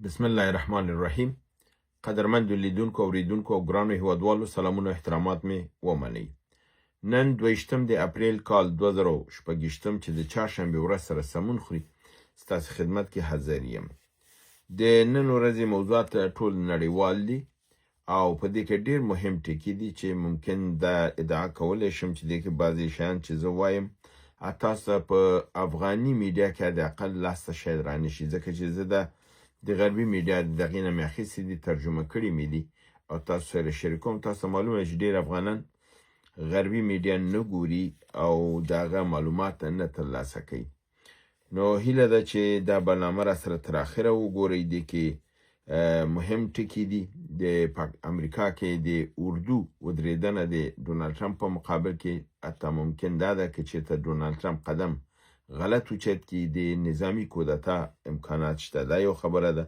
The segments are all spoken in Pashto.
بسم الله الرحمن الرحیم. قدرمندو لیدونکو، اوریدونکو او ګرانو هیوادوالو، سلامونه او احترامات مې ومنئ. نن 22 د اپریل کال 2026 چې د چهارشنبې ورځ سره سمون خوري، ستاسو خدمت کې حاضر یم. د نن ورځې موضوعات ټول نړیوال دي او په دې کې ډیر مهم ټکي دي چې ممکن دا ادعا کولی شم چې دې کې بعضې شیان چې زه وایم، تاسو په افغاني میډیا کې حد اقل لاسته شاید رانشي، ځکه چې زه دا د غربي میډیا د دغې نه مې اخیستي دي، ترجمه کړي مې دي او تاسو سره شریکوم. تاسو معلومه چې ډیر افغانان غربي میډیا نه ګوري او د هغه معلومات نه ترلاسه کوي. نو هیله ده چې دا برنامه را سره تر اخره وګورئ. دې کې مهم ټکي دي. د امریکا کې د اردو ودرېدنه د ډونالد ټرمپ په مقابل کې، حتی ممکن دا ده که چېرته ډونالد ټرمپ قدم غلط اوچت کړي، د نظامي کودتا امکانات شته. دا یو خبره ده.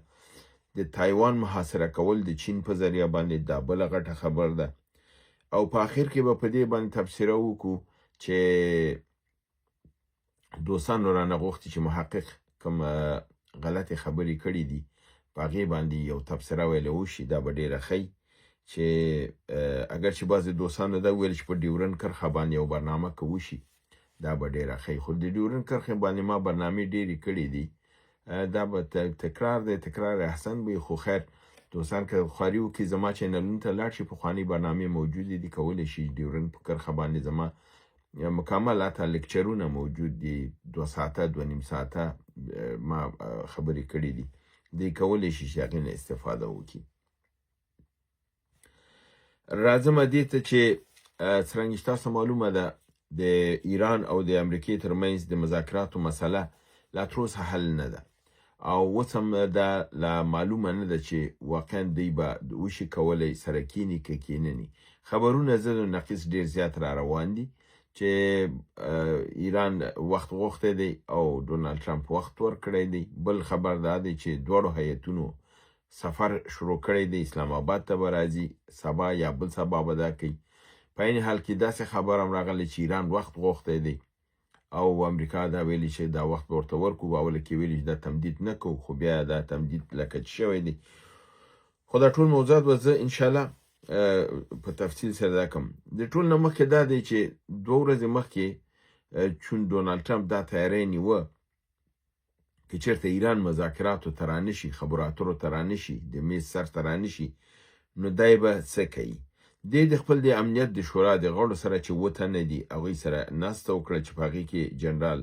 د تایوان محاصره کول د چین په ذریعه باندې، دا بله غټه خبر ده. او په اخر کې به په دې باندې تبصره وکړو چې دوستانو رانه غوښتي چې محقق کوم غلطې خبرې کړې دي، په هغې باندې یو تبصره ویلی وشي، دا به ډېره ښه چې اګر چې بعضې دوستانو دا ویل چې په ډیورن کرښه باندې یو برنامه که وشي، دا به ډېره ښه. خو د ډیورن کرښې باندې ما برنامې ډېرې کړې دي، دا به تکرار دی، تکرار احسن وي. خو خیر، دوستان که خواري وکړي، زما چینلونو ته لاړ شي، پخوانۍ برنامې موجودې دي، کولی شي ډیورن په کرښه باندې زما مکمل حتی لیکچرونه موجود دي، 2 ساعته، 2.5 ساعته ما خبرې کړې دي. دی کولی شي چې هغې نه استفاده وکړي. راځم دې ته چې څرنګه چې تاسو معلومه ده، د ایران او د امریکې ترمنځ د مذاکراتو مسله لا تر اوسه حل نه ده او اوس هم دا لا معلومه نه ده چې واقعا دوی به وشي کولی سره کیني که کینني. خبرونه ضد و نقیض ډیر زیات را روان دي چې ایران وخت غوښتی دی او ډونالد ټرمپ وخت ورکړی دی. بل خبر دا دی چې دواړو هیئتونو سفر شروع کړی دی، اسلام آباد ته به راځي، سبا یا بل سبا به دا کوي. په عین حال کې داسې خبر هم راغلی چې ایران وخت غوښتی دی او امریکا دا ویلي چې دا وخت به ورته ورکو. په اوله کې ویلي چې دا تمدید نه کوو، خو بیا دا تمدید لکه چې شوی دی. خو دا ټول موضوعات به زه انشاءالله په تفصیل سره دا کوم. د ټول نه مخکې دا دی چې 2 ورځې مخکې چون ډونالد ټرمپ دا تیاری نیوه که چېرته ایران مذاکراتو ته رانشي، خبرو اترو ته رانشي، د میز سر ته رانشي، نو دی به څه کوي. دی د خپل د امنیت د شورا د غړو سره چې اووه تنه دي، هغوی سره ناسته وکړه چې په هغې کې جنرال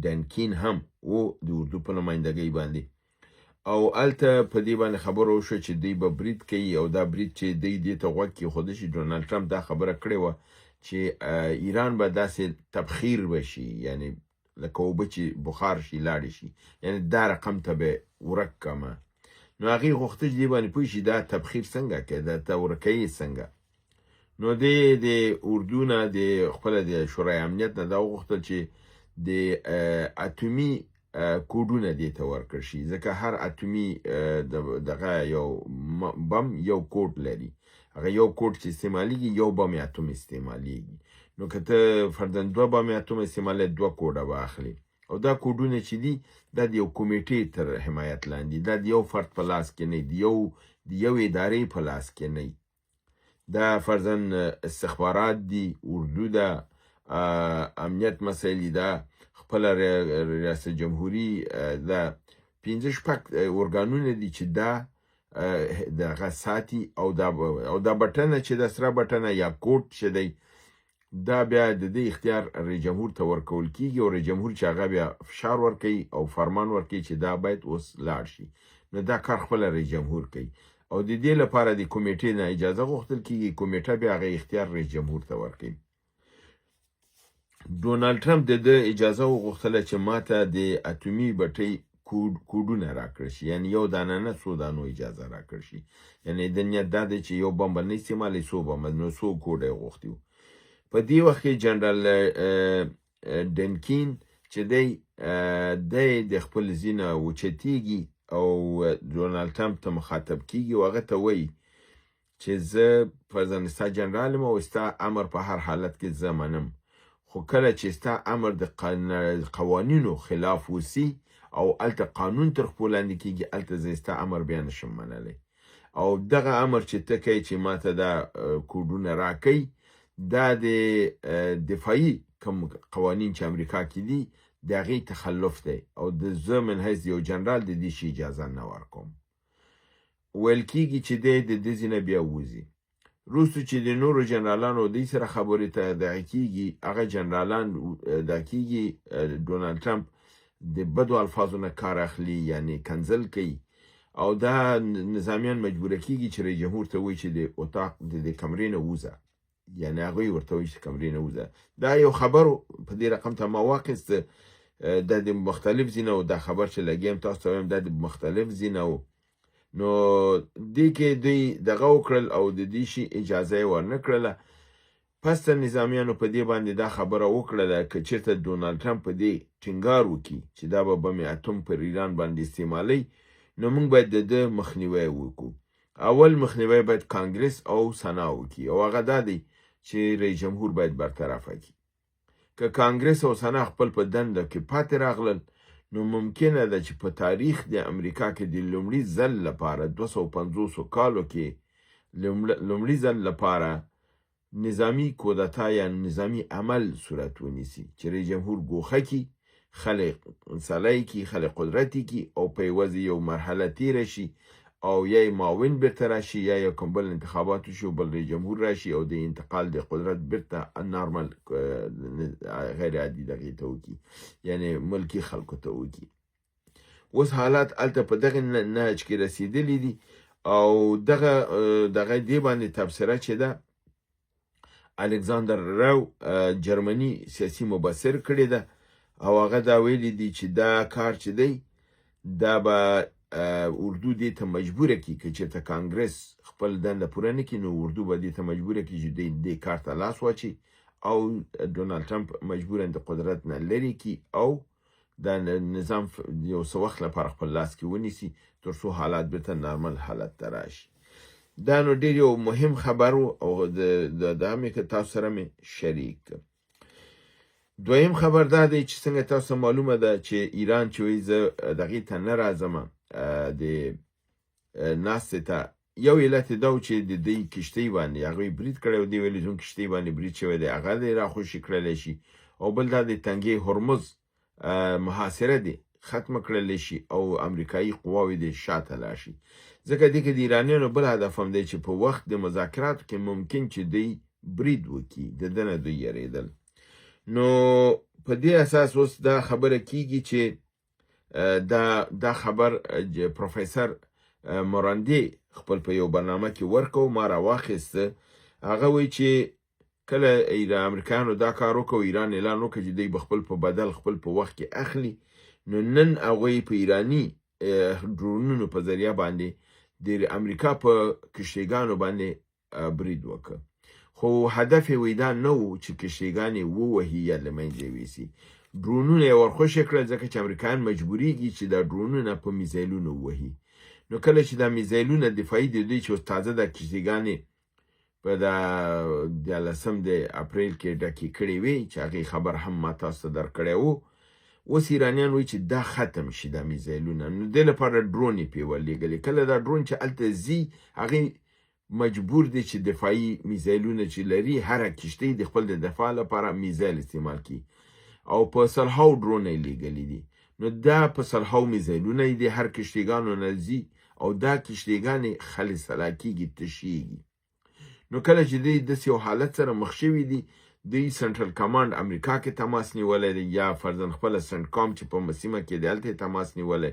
ډنکین هم و د اردو په نمایندګۍ باندې. او هلته په دې باندې خبرو وشو چې دوی به برید کوي او دا برید چې دوی دې ته غوږ کېښوده چې ډونالد ټرمپ دا خبره کړې وه چې ایران به داسې تبخیر وشي، یعنی لکه اوبه چې بخار شي، لاړې شي، یعنی دا رقم ته به ورک کمه. نو هغې غوښته چې دې باندې پوه شي دا تبخیر څنګه کوي، دا ته ورکوي څنګه. نو دې د اردو نه، د خپل د شورای امنیت نه دا وغوښتل چې د اتومي کوډونه دې ته ورکړ شي، ځکه هر اتومي دغه یو بم یو کوډ لري. هغه یو کوډ چې استعمالیږي، یو بم اتوم استعمالیږي. نو که ته فرضاً دوه بم اتوم استعمالوې، دوه کوډه به اخلي. او دا کوډونه چې دي، دا د یو کمیټې تر حمایت لاندې، دا د یو فرد په لاس کې نه، د یو ادارې په لاس کې نه. دا فرضاً استخبارات دي، اردو ده، امنیت مسایل دي، دا خپل ریاست جمهوري، دا پنځه شپږ ارګانونه دي چې دا دغه ساتي. او دا بټنه چې د سره بټنه یا کوډ چې دی، دا بیا د دې اختیار رئیس جمهور ته ورکول کیږي او رئیس جمهور چې هغه بیا فشار ورکوي او فرمان ورکوي چې دا باید اوس لاړ شي. نو دا کار خپل رئیس جمهور کوي او د دې لپاره د کمیټې نه اجازه غوښتل کیږي. کمیټه بیا هغه اختیار رئیس جمهور ته ورکوي. ډونالد ټرمپ د ده اجازه وغوښتله چې ماته د اتومي بټۍ کوډونه راکړ شي، یعنی یو دانه نه، څو دانو اجازه راکړ شي. یعنی د نیت دا دی چې یو بم به نه استعمالوي، څو بم، نو څو کوډه یې غوښتي وو. په دې وخت کې جنرال ډنکین چې دی، دی د خپل ځینه اوچتیږي او ډونالد ټرمپ ته مخاطب کیږي او هغه ته وایي چې زه فرضاً ستا جنرال یم او ستا امر په هر حالت کې زه منم، خو کله چې ستا امر د قوانینو خلاف وسی او هلته قانون تر خپو لاندې کیږي، هلته زه ستا امر بیا نشم منلی. او دغه امر چې ته کوې چې ماته دا کوډونه راکوي، دا د دفاعي کوم قوانین چې امریکا کې دي د هغې تخلف دی، او د زه من حیث یو جنرال د دې شي اجازه نه ورکوم. ویل کیږي چې دی د دې ځای نه بیا وځي. وروسته چې د نورو جنرالانو دوی سره خبرې ته دغه کیږي، هغه جنرالان دا کیږي، ډونالد ټرمپ د بدو الفاظو نه کار اخلي، یعنی کنځل کوي، او دا نظامیان مجبوره کیږي چې رئیس جمهور ته وایي چې د اتاق د دې کمرې نه وځه، یعنی هغوی ورته وایي چې کمرې نه وځه. دا یو خبر په دې رقم ته ما واخیست، دا د مختلف ځینه و، دا خبر چې لګیم تاسو ته وایم دا د مختلف ځینه و. نو دې کې دوی دغه وکړل او د دې شي اجازه یې ورنه کړله. پس ته نظامیانو په دې باندې دا خبره وکړله که چېرته ډونالد ټرمپ په دې ټینګار وکړي چې دا به بم اتم پر ایران باندې استعمالوي، نو موږ باید د ده مخنیوی وکړو. اول مخنیوی باید کانګرس او سنا وکړي، او هغه دا دی چې رئیس جمهور باید برطرفه کړي. که کانګرس او سنا خپل په دنده کې پاتې راغلل، نو ممکنه ده چې په تاریخ د امریکا کې د لومړي ځل لپاره 250 کالو کې لومړي ځل لپاره نظامی کودتا یا نظامی عمل صورت ونیسي چې رئیس جمهور ګوښه کړي، خلک سلی کړي، خلک قدرتي کړي، او په عوض یو مرحله تیره شي، او یا یې معاون بیرته راشي، یا یې کوم بل انتخابات وشي او بل رئیس جمهور راشي، او د انتقال د قدرت بیرته نارمل غیر عادي دغې ته وکړي، یعنی ملکي خلکو ته وکړي. اوس حالات هلته په دغه نهج کې رسېدلي دي، او دغه دغه دې باندې تبصره چې ده الکساندر راو جرمني سیاسي مبصر کړې ده، او هغه دا ویلي دي چې دا کار چې دی دا به اردو دې ته مجبوره کړي، که چېرته کانګرس خپل دنده پوره نه کړي، نو اردو به دې ته مجبوره کړي چې دوی دې کار ته لاس واچوي، او ډونالد ټرمپ مجبوراً د قدرت نه لرې کړي، او دا نظام یو څه وخت لپاره خپل لاس کې ونیسي تر څو حالات بیرته نارمل حالت ته راشي. دا نو ډېر یو مهم خبر و، او دا مې که تاسو سره مې شریک کړ. دویم خبر دا دی چې څنګه تاسو ته معلومه ده چې ایران چې وایي زه دغې ته نه راځم د ناستې ته، یو علت یې دا و چې د دوی کښتۍ باندې هغوی برید کړی و، دوی ویلي زموږ کښتۍ باندې برید شوی دی، هغه دې راخوشي کړلی شي، او بل دا د تنګې هرمز محاصره دې ختمه کړلی شي، او امریکایي قواوې دې شاته لاړ شي. ځکه دې کې د ایرانیانو بل هدف هم دی چې په وخت د مذاکراتو کې ممکن چې دوی برید وکړي، د ده نه دوی یریدل. نو په دې اساس اوس دا خبره کیږي چې دا خبر پروفیسور موراندي خپل په یو برنامه کې ورکو، ما راواخیست. هغه وایي چې کله امریکایانو دا کار وکړ، ایران اعلان وکړ چې دوی به خپل په بدل خپل په وخت کې اخلي، نو نن هغوی په ایراني ډرونونو په ذریعه باندې د امریکا په کښتیګانو باندې برید وکړ. خو هدف یې وایي دا نه و چې کښتیګانې ووهي یا له منځه یې ویسي، ډرونونه یې ورخوشې کړل، ځکه چې امریکایان مجبوریږي چې دا ډرونونه په میزایلونو ووهي. نو کله چې دا میزایلونه دفاعي دي، دوی چې اوس تازه دا کښتیګانې په دا 13 د اپریل کې ډکې کړې وې، چې هغې خبر هم ما تاسو ته درکړی و، اوس ایرانیان وایي چې دا ختم شي دا میزایلونه، نو دې لپاره ډرون یې پرې ورلېږلې. کله دا ډرون چې هلته ځي، هغې مجبور دی چې دفاعي میزایلونه چې لري، هره کښتۍ د خپل د دفاع لپاره میزایل استعمال کړي، او په سلهاو ډرون یې لېږلي دي. نو دا په سلهاو میزایلونه یې د هر کښتیګانو نه ځي، او دا کښتیګانې خلې سلا کېږي، تشېږي. نو کله چې دوی داسې یو حالت سره مخ شوي دي، دوی سنټرل کمانډ امریکا کې تماس نیولی دی، یا فرضاً خپله سنټکام چې په سیمه کې دی هلته یې تماس نیولی،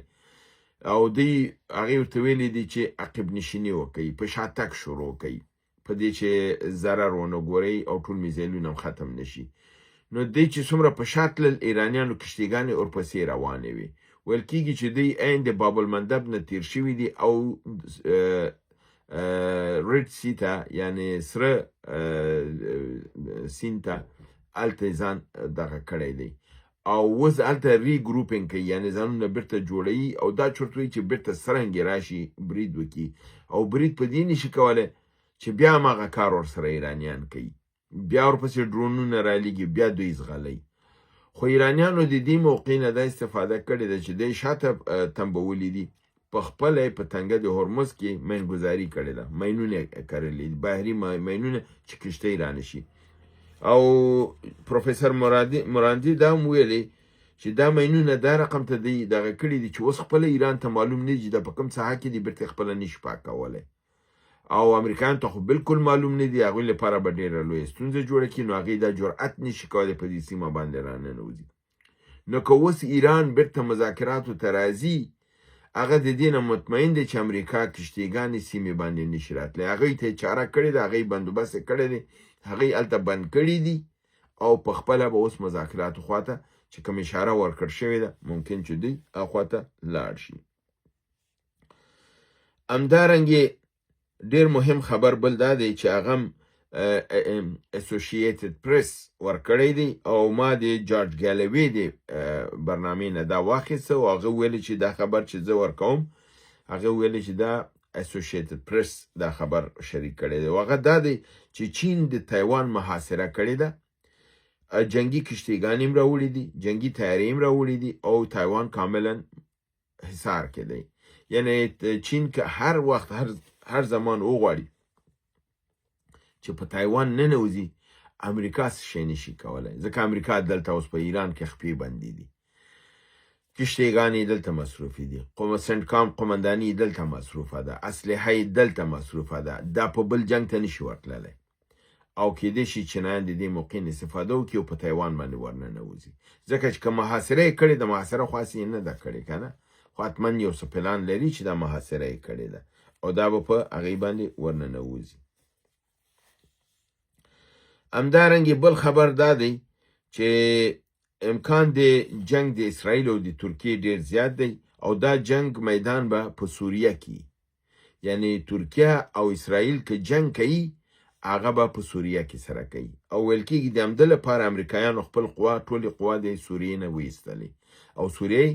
او دوی هغې ورته ویلي دي چې عقب نشیني وکړئ، په شا تګ شروع کړئ، په دې چې ضرر ونه ګورئ او ټول میزایلونه هم ختم نه شي. نو دوی چې څومره په شا تلل، ایرانیانو کښتیګانې ورپسې روانې وې. ویل کېږي چې دوی عین د باب المندب نه تیر شوي دي او ریډ سی ته، یعنی سره سین ته هلته یې ځان دغه کړی دی، او اوس هلته ری ګروپینګ کوي، یعنی ځانونه بیرته جوړوي، او دا چورت وایي چې بیرته څرنګه راشي برید وکړي، او برید په دې نشي کولی چې بیا هماغه کار ورسره ایرانیان کوي، بیا ورپسې ډرونونه رالیږي، بیا دوی ځغلوي. خو ایرانیانو د دې موقع نه دا استفاده کړې ده چې دی شاته تمبولي دي، په خپله یې په تنګه د هرمز کې مین ګذاري کړې ده، مینونه یې کرلي دي، بحري مینونه چې کښتۍ رانه شي. او پروفیسور مراندي دا هم ویلي چې دا مینونه دا رقم ته دی دغه کړي دي چې اوس خپله ایران ته معلوم نه دي چې دا په کوم ساحه کې دي، بیرته خپله نشي پاکولی. او امریکایان ته خو بالکل معلوم نه دي، هغوی لپاره به ډېره لویه ستونزه جوړه کړي، نو هغوی دا جرأت نشي کولی په دې سیمه باندې راننوځي. نو که اوس ایران بیرته مذاکراتو ته راځي، هغه د دې نه مطمئن دی چې امریکا کښتیګانې سیمې باندې نشي راتلی. هغوی ته یې چاره کړې ده، هغوی بندوبست یې کړی دی، هغوی هلته بند کړي دي او په خپله به اوس مذاکراتو خواته چې کوم اشاره ورکړ شوې ده، ممکن چې دوی هغه خواته لاړ شي. همدارنګې ډیر مهم خبر بل دا دی چې هغه هم اسوسییټډ پریس ورکړی دی او ما د جارج ګالوی د برنامې نه دا واخیسته او هغه ویل چې دا خبر چې زه ورکوم، هغه ویل چې دا اسوسییټډ پریس دا خبر شریک کړی دی. هغه دا دی چې چین د تایوان محاصره کړې ده، جنگي کښتیګانې هم راوړي دي، جنگي طیارې هم راوړي دي او تایوان کاملا حصار کې دی. یعنی چین که هر وخت هر زمان وغواړي چې په تایوان ننوځي، امریکا څه شی نشي کولی، ځکه امریکا دلته اوس په ایران کې خپې بندې دي، کښتیګانې دلته مصروفې دي، سنټکام قومنداني دلته مصروفه ده، اسلحه یې دلته مصروفه ده، دا په بل جنګ ته نشي ورتللی. او کېدای شي چینایان د دې موقع نه استفاده وکړي او په تایوان باندې ورننوځي، ځکه چې که محاصره یې کړې ده، محاصره خو هسې یې نه ده کړې که نه، خو حتما یو څه پلان لري چې دا محاصره یې کړې ده او دا به په هغې باندې ورننوځي. همدارنګې بل خبر دا دی چې امکان د جنگ د اسرائیل او د ترکیې ډیر زیات دی او دا جنگ میدان به په سوریه کې، یعنی ترکیه او اسرائیل که جنگ کوي هغه به په سوریه کې سره کوي. او ویل کېږي د همده لپاره امریکایانو خپل قوا، ټولې قوا د سوریې نه وایستلې او سوریه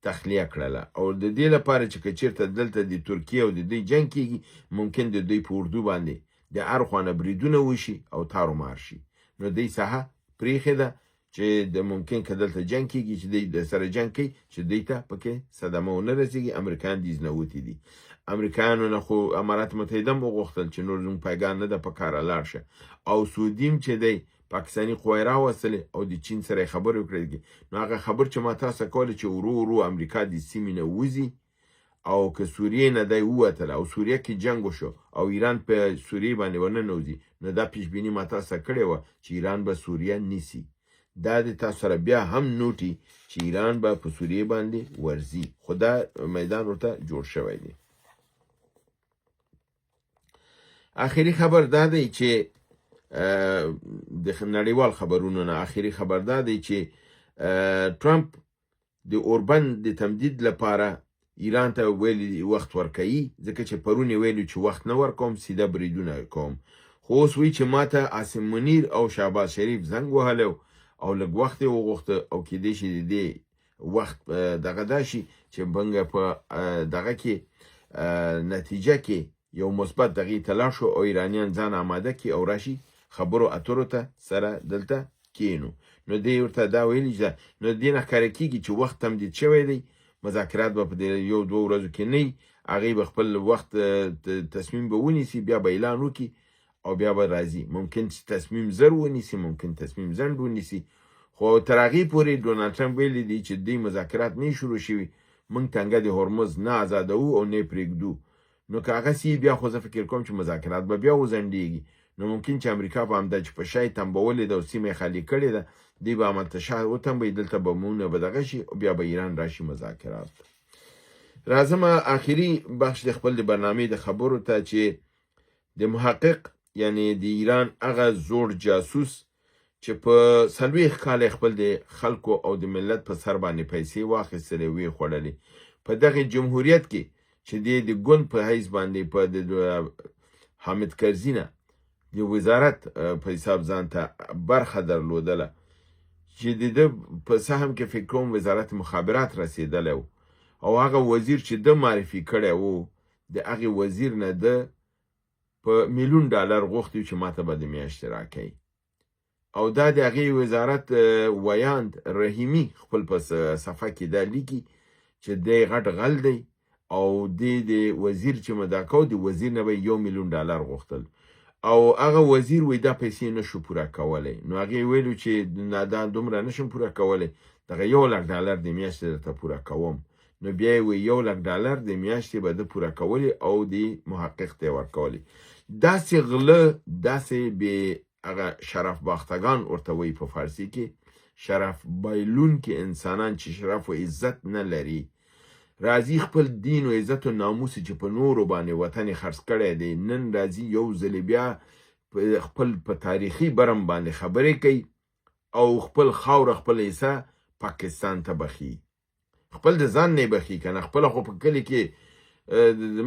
تخلیه کړله. او د دې لپاره چې که چېرته دلته د ترکیې او د دوی جنگ کېږي، ممکن د دوی په اردو باندې د هر خوا نه بریدونه وشي او تارومار شي، نو دوی ساحه پرېښې ده چې د ممکن که دلته جنگ کېږي چې دوی د سره جنگ کوي چې دوی ته پکې صدمه ونه رسېږي. امریکایان دې ځنوتي دي، امریکایانو نه خو امارات متحده هم وغوښتل چې نور زموږ پایګاه نه ده په کاره لاړ شه، او سعودي هم چې دی پاکستاني قوې راوستلې او د چین سره یې خبرې وکړې. نو هغه خبر چې ما تاسو کوله چې ورو ورو امریکا د سیمې نه وځي او که سوریې نه دی ووتله او سوریه کې جنګ وشو او ایران په سوریې باندې ورننوځي، نو دا پیشبیني ما تاسو کړې وه چې ایران به سوریه نیسي. دا د تاسو سره بیا هم نوټي چې ایران به په سوریې باندې ورځي، خو دا میدان ورته جوړ شوی دی. آخري خبر دا دی چې د نړیوال خبرونو نه آخري خبر دا دی چې ټرمپ د اوربند د تمدید لپاره ایران ته ویلي وخت ورکوي، ځکه چې پرون یې ویلي چې وخت نه ورکوم، سیده بریدونه کوم. خو اوس وایي چې ماته عاصم منیر او شهباز شریف زنګ وهلی او لږ وخت یې وغوښته او کېدای شي د دې وخت دغه دا شي چې موږ په دغه کې نتیجه کې یو مثبت دغې ته لاړ شو او ایرانیان ځان آماده کړي او راشي خبرو اترو ته سره دلته کینو. نو دی ورته دا ویلي چې نو دې نه ښکاره کېږي چې وخت تمدید شوی دی، مذاکرات به په دې یو دوه ورځو کې نه وي، هغوی به خپل وخت تصمیم به ونیسي، بیا به اعلان وکړي او بیا به راځي. ممکن چې تصمیم زر ونیسي، ممکن تصمیم ځنډ ونیسي، خو تر هغې پورې ډونالډ ټرمپ ویلي دي چې دوی مذاکرات نه شروع شوي، موږ تنګه د هرمز نه ازادوو او نه یې پرېږدو. نو که هغه سي بیا خو زه فکر کوم چې مذاکرات به بیا وځنډېږي. نو ممکن چې امریکا په همدا چې په شا یې تمبولې ده او سیمه یې خالي کړې ده، دوی به هملته شا وتمبوي، دلته به بمونه به دغه شي او بیا به ایران راشي مذاکرات. راځم آخري بخش د خپل د برنامې د خبرو ته چې د محقق یعنی د ایران هغه زوړ جاسوس چې په 40 کاله خپل د خلکو او د ملت په سر باندې پیسې واخیستلې ویې خوړلې، په دغه جمهوریت کې چې دی د ګوند په حیث باندې په د حامد کرزي نه د وزارت په حساب ځان ته برخه درلودله چې د ده په سهم کې فکر کوم وزارت مخابرات رسېدلی و او هغه وزیر چې ده معرفي کړی و د هغې وزیر نه ده په میلیون ډالر غوښتي چې ماته به د میاشتې راکوي. او دا د هغې وزارت ویاند رحیمي خپل په صفحه کې دا لیکي چې دی غټ غل دی او دی د وزیر چې مداکو د وزیر نه به 1 میلیون ډالر غوښتل او هغه وزیر وی دا پیسې نشو پوره کولی. نو هغې ویلو چې نه، دا دومره نشم پوره کولی، دغه 1 لک ډالر د میاشتې درته پوره کوم. نو بیا یې وی 1 لک ډالر د میاشتې به د پوره کولی او د محقق ته ورکولی. داسې غله، داسې بې هغه شرف باختگان ورته وایي په فارسي کې، شرف بایلونکي انسانان چې شرف و عزت نه لري، راځي خپل دین و عزت و ناموس چې په نورو باندې وطن یې خرڅ کړی دی، نن راځي یو ځل بیا خپل په تاریخي برم باندې خبرې کوي او خپل خاوره، خپل حصه پاکستان ته بخي. خپل د ځان نه بخي کنه، خپل خو په کلي کې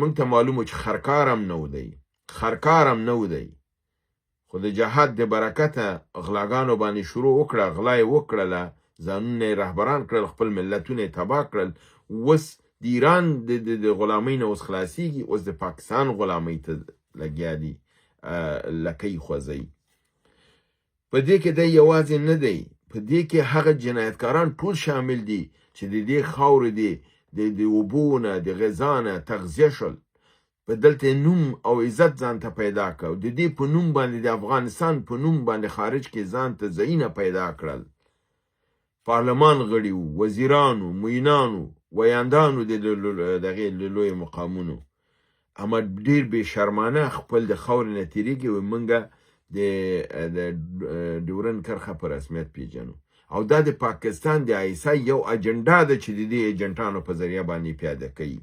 موږ ته معلومو چې خرکارم نه ودی، خرکارم نه ودی. خو د جهاد د برکته غلاګانو باندې شروع وکړه، غلا یې وکړله، ځانونه یې رهبران کړل، خپل ملتونه یې تباه کړل. اوس د ایران د غلامۍ نه اوس خلاصیږي، اوس د پاکستان غلامۍ ته لګیا دي، لکۍ خوځوي. په دې کې دی یوازې نه دی، په دې کې هغه جنایتکاران ټول شامل دي چې د دې خاورې د اوبو نه، د غذا نه تغذیه شول، په دلته نوم او عزت ځان ته پیدا کړ، د دې په نوم باندې، د افغانستان په نوم باندې خارج کې ځان ته ځایونه پیدا کړل، پارلمان غړي وو، وزیرانو، معینانو، ویاندانو، د دغې لویو مقامونو. اما ډیر بې شرمانه خپل د خاورې نه تیریږي، وایي مونږه د ډیورن کرښه په رسمیت پیژنو. او دا د پاکستان د آی اس آی یو اجنډا ده چې د دې ایجنټانو په ذریعه باندې پیاده کوي.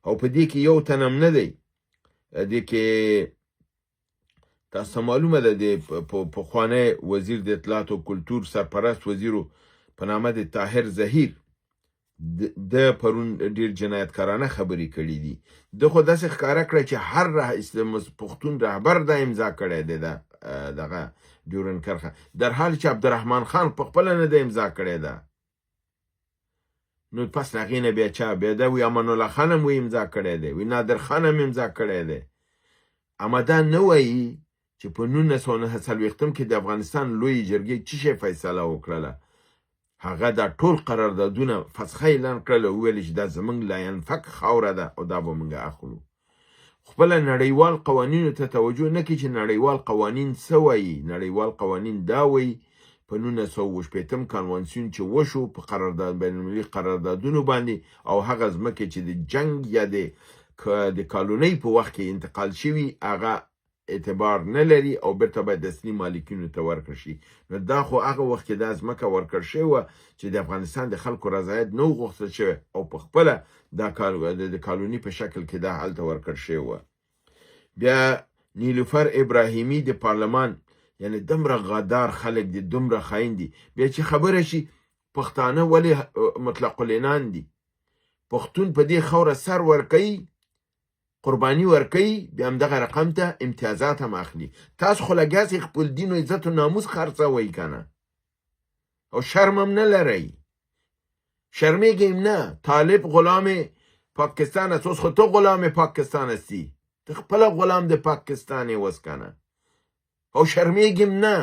او په دې کې یو تن هم نه دی، دې کې تاسو معلومه ده د پخوانی وزیر د اطلاعات او کلتور، سرپرست وزیرو په نامه د طاهر زهیر، د پرون ډیر جنایتکارانه خبرې کړې دي. د خو داسې ښکاره کړه چې هر پښتون رهبر دا امضا کړی دی دا دغه ډیورن کرښه، در حال چې عبدالرحمن خان په خپله نه ده امضا کړې ده. نو پس له هغې نه بیا چا بیا دا وی امان الله خان هم وی امضا کړی دی، وی نادر خان هم امضا کړی دی. اما دا نه وایي چې په 1949 کې د افغانستان لویې جرګې څه شی فیصله وکړله. هغه دا ټول قراردادونه فسخه اعلان کړل او وویل چې دا زمونږ لاینفک خاوره ده او دا به مونږ اخلو. خپل نړیوال قوانینو ته توجه نه کوي چې نړیوال قوانین څه وایي. نړیوال قوانین دا وایي، په 1967 کنوانسیون چې وشو په قرارداد، بین المللي قراردادونو باندې، او هغه ځمکې چې د جنگ یا د کالونۍ په وخت کې انتقال شوي، هغه اعتبار نه لري او بیرته باید اصلي مالکینو ته ورکړ شي. نو دا خو هغه وخت کې دا ځمکه ورکړ شوې وه چې د افغانستان د خلکو رضایت نه و غوښتل شوی او په خپله دا د کالوني په شکل کې دا هلته ورکړ شوې وه. بیا نیلوفر ابراهیمي د پارلمان، یعنی دومره غدار خلک دي، دومره خاین دي. بیا چې خبره شي پښتانه ولې مطلق العنان دي، پښتون په دې خاوره سر ورکوي، قرباني ورکوي، بیا هم دغه رقم ته امتیازات هم اخلي. تاسو خو لګیا سئ خپل دین و عزت و ناموس خرڅوئ که نه، او شرم هم نه لرئ، شرمېږئ هم نه. طالب غلام پاکستان است، اوس خو ته غلام پاکستان هستی، ته خپله غلام د پاکستان یې اوس که نه، او شرمېږي هم نه.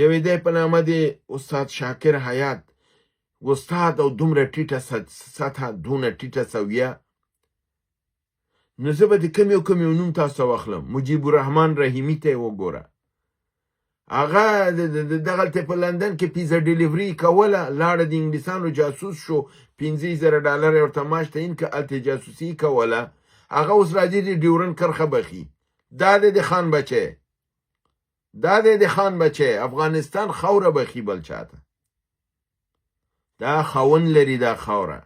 یوې دی په نامه د استاد شاکر حیات، استاد او دومره ټیټه سطح، دونه ټیټه سویه. نو زه به د کوم یو کوم یو نوم تاسو ته واخلم؟ مجیب الرحمن رحیمي ته یې وګوره، هغه دغلته په لندن کې پیزا ډیلیوري کوله، لاړه د انګلیسانو جاسوس شو، 5000 ډالر یې ورته معاش تعین که، هلته جاسوسي کوله. هغه اوس راځي د ډیورن کرښه بخي. دا دی د خان بچی، دا دی د خان بچی، افغانستان خاوره بخي بل چاته. دا خاوند لري دا خاوره،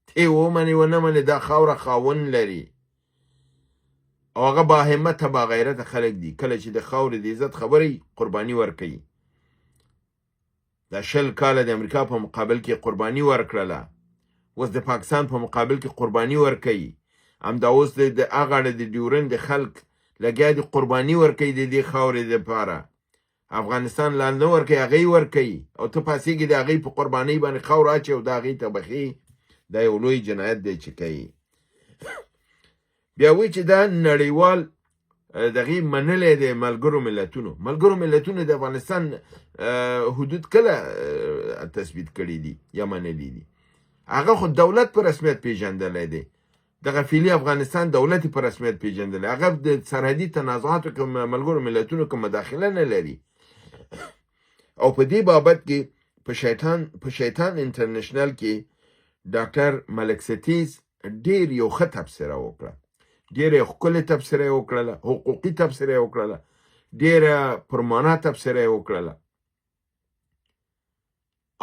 ته ومنې ونه منې، دا خاوره خاوند لري. او هغه با همته با غیرته خلک دي، کله چې د خاورې د عزت خبرې، قرباني ورکوي. دا 20 کاله د امریکا په مقابل کې قرباني ورکړله، اوس د پاکستان په مقابل کې قرباني ورکوي. همدا اوس د هغه د ډیورن د خلک لګیا دي قرباني ورکوي د دې خاورې دپاره. افغانستان لا نه ورکوي، هغوی ورکوي، او ته پاڅېږي د هغوی په قربانۍ باندې خاوره اچوي او د هغوی ته بخي. دا یو لوی جنایت دی چې کوي. بیا وایي چې دا نړیوال دغه منلې د ملګرو ملتونو، ملګرو ملتونو د افغانستان حدود کله تثبیت کړي دي یا منلي دي؟ هغه خو دولت په رسمیت پیژندلی دی، دغه فعلي افغانستان دولت په رسمیت پیژندلی، هغه د سرحدي تنازعاتو کې ملګرو ملتونو کې مداخله نه لري. او په دې بابت کې په شیطان انټرنیشنل کې ډاکټر ملک ستیز ډیر یو ښه تبصره وکړه، ډیره ښکلې تبصره یې وکړله، حقوقي تبصره یې وکړله، ډیره پرمانا تبصره یې وکړله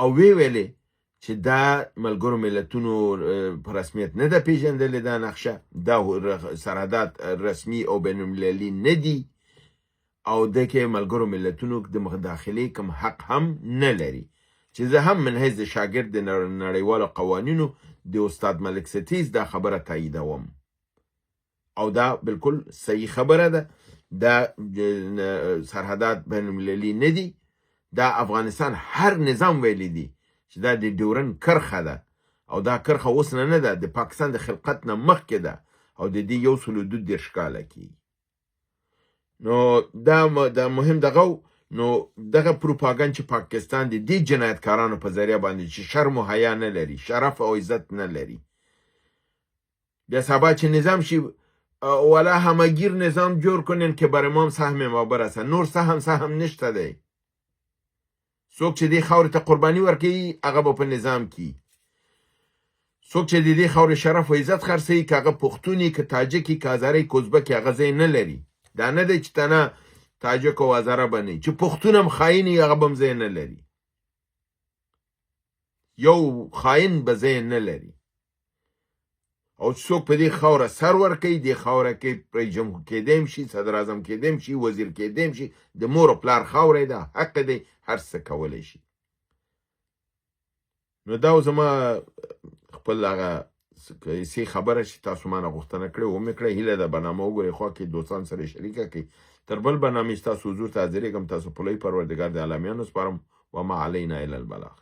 او وی ویلې چې دا ملګرو ملتونو په رسمیت نه ده پیژندلې، دا نقشه، دا سرحدات رسمي او بین المللي نه دي او د کې ملګرو ملتونو د مداخلې کوم حق هم نه لري. چې زه هم من حیث د شاګرد د نړیوالو قوانینو د استاد ملک ستیز دا خبره تاییدوم او دا بالکل صحیح خبره ده. دا سرحدات بین المللي نه دي، دا افغانستان هر نظام ویلي دي چې دا د ډیورن کرښه ده او دا کرښه اوس نه نه ده، د پاکستان د خلقت نه مخکې ده او د دې 132 کاله کېږي. نو دا مهم دغه، نو دغه پروپاګند چې پاکستان د دې جنایتکارانو په ذریعه باندې چې شرم و حیا نه لري، شرف او عزت نه لري، بیا سبا چې نظام شي ولا همگیر نظام جوړ کنین که بر امام سهم ما برسه، نور سهم سهم نشته دی. څوک چې دې خاورې ته قرباني ورکوي هغه به په نظام کې، څوک چې د دې خاورې شرف او عزت خرڅوي، که هغه پښتوني، که تاجکي، که هزاري، که ازبکي، هغه ځای نه لري. دا نه دی چې تنه تاجک او هزاره به نه، چې پښتون هم خاین وي هغه به هم ځای نه لري، یو خاین به ځای نه لري. او څوک په دې خاوره سر ورکوي، دې خاوره کې رئیس جمهور کېدی هم شي، صدراعظم کېدی هم شي، وزیر کېدی هم شي، د مور او پلار خاوره ده، حق دی، هر څه کولی شي. نو دا زما خپل هغه سی خبره چې تاسو مانه غوښتنه کړې ومې کړه. هیله ده برنامه وګورئ، خوا کې دوستان سره شریکه کړئ. تر بل برنامې ستاسو حضور ته حاضرېږم. تاسو په لوی پروردګار د عالمیانو سپارم. وما علینا الا البلاغ.